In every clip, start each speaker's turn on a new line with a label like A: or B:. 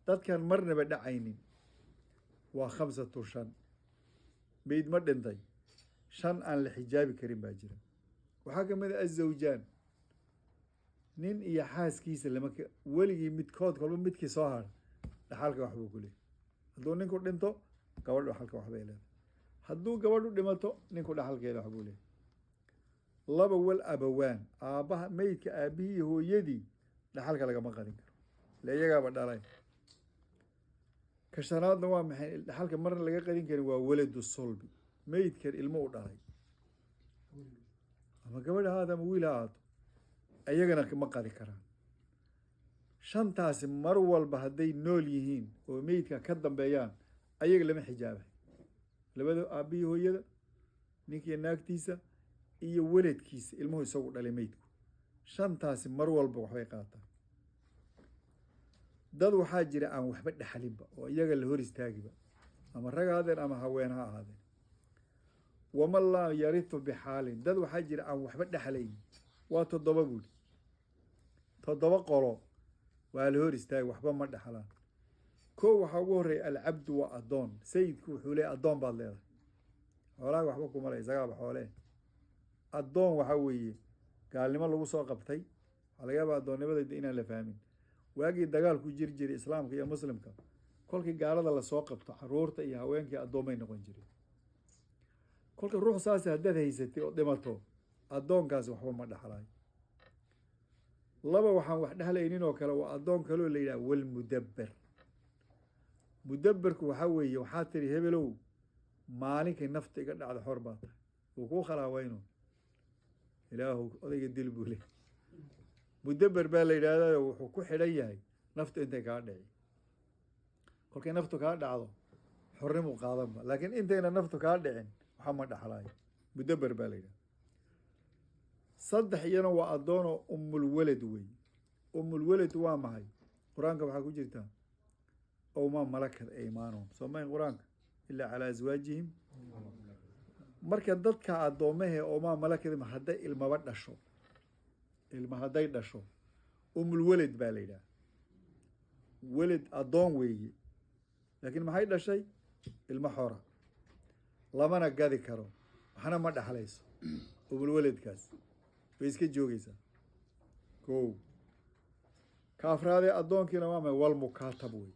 A: Dadkan marnaba dhacaynin waa khamsatu, shan. Meyd ma dhintay, shan aan la xijaabi karin baa jira. Waxaa kamid a azawjaan, nin iyo xaaskiisa. Lama weligii midkood, kolba midkii soo hara dhaxalka waxbuu ku leeyahy. Hadduu ninku dhinto, gabadhu dhaxalka waxbay leedahay. Hadduu gabadhu dhimato, ninku dhaxalkeeda waxbuu leeyahy. Laba, wal abawaan, aabbaha meydka, aabihii iyo hooyadii dhaxalka lagama qadin karo, le iyagaaba dhalay. Ka shanaadna waa maxay? Dhaxalka marna laga qadin karin waa waladu sulbi, meydkan ilmo u dhalay, ama gabadh ahaado ama wiil ha ahaato, iyagana ma qadi karaan. Shantaasi mar walba hadday nool yihiin oo meydka ka dambeeyaan, ayaga lama xijaabay. Labada, aabbihii, hooyada, ninkiiyo naagtiisa iyo weladkiisa, ilmuhu isagu dhalay meydku, shantaasi mar walba waxbay qaataan. Dad waxaa jira aan waxba dhexlinba oo iyaga la hor istaagiba, ama rag ahaadeen ama haween ha ahaadeen. Waman laa yarithu bixaalin, dad waxaa jira aan waxba dhexlayn, waa toddoba buuri. Toddoba qolo waa la hor istaagi, waxba ma dhexlaan. Ko waxaa ugu horreeya alcabdu, waa addoon. Sayidku wuxuu leeyahy, addoon baad leedahay, xoolaaga waxba kuma le, isagaaba xoolee. Addoon waxaa weeye gaalnimo lagu soo qabtay. Waxaa laga yaabaa addoonnimada inaan la fahmin. Waagii dagaalku jiri jiray islaamka iyo muslimka, kolkii gaalada lasoo qabto, caruurta iyo haweenkii addoomay noqon jireen. Kolka ruux saas haddaad haysatay oo dhimato, addoonkaasi waxba ma dhexlayo. Laba, waxaan wax dhexlaynin oo kale waa addoon kaloo la yidhaha walmudabber. Mudabberku waxaa weeye, waxaa tiri, "Hebelow, maalinkay nafta iga dhacda xor baa tahay." Wuu kuu khalaaweyno, "Ilaahu odayga dil," buu le. Mudabber baa la yidhahdayo, wuxuu ku xidhan yahay naftu intay kaa dhici. Kolkay naftu kaa dhacdo, xornimuu qaadanba, laakiin intayna naftu kaa dhicin waxa ma dhexlaayo. Mudabber baa la yidhahda. Saddex, iyana waa addoono umulwalad wey. Umulwalad waa maxay? Qur-aanka waxaa ku jirta ow maa malakat aymaanahum, soo mayn qur-aanka, ilaa calaa aswaajihim. Marka dadka addoomahe oo maa malakat, hadday ilmaba dhasho, ilma hadday dhasho, umulwalad baa la yidhaha. Weled addoon weeye, laakiin maxay dhashay? Ilmo xora, lamana gadi karo, waxna ma dhexlayso. Umulwaledkaas way iska joogeysaa. Ko ka afraadee addoonkiina waa maxay? Wal mukaatab wey.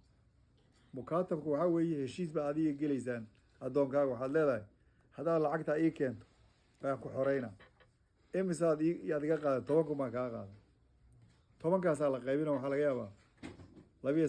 A: Mukaatabku waxaa weeye heshiis baa adiga gelaysaan addoonkaaga. Waxaad leedahay, "Haddaad lacagtaa ii keento, baan ku xoreyna." "Imisaad yaad iga qaadan?" "10,000 baan kaa qaadan." 10-kaasaa la qaybina. Waxaa laga yaabaa labiyo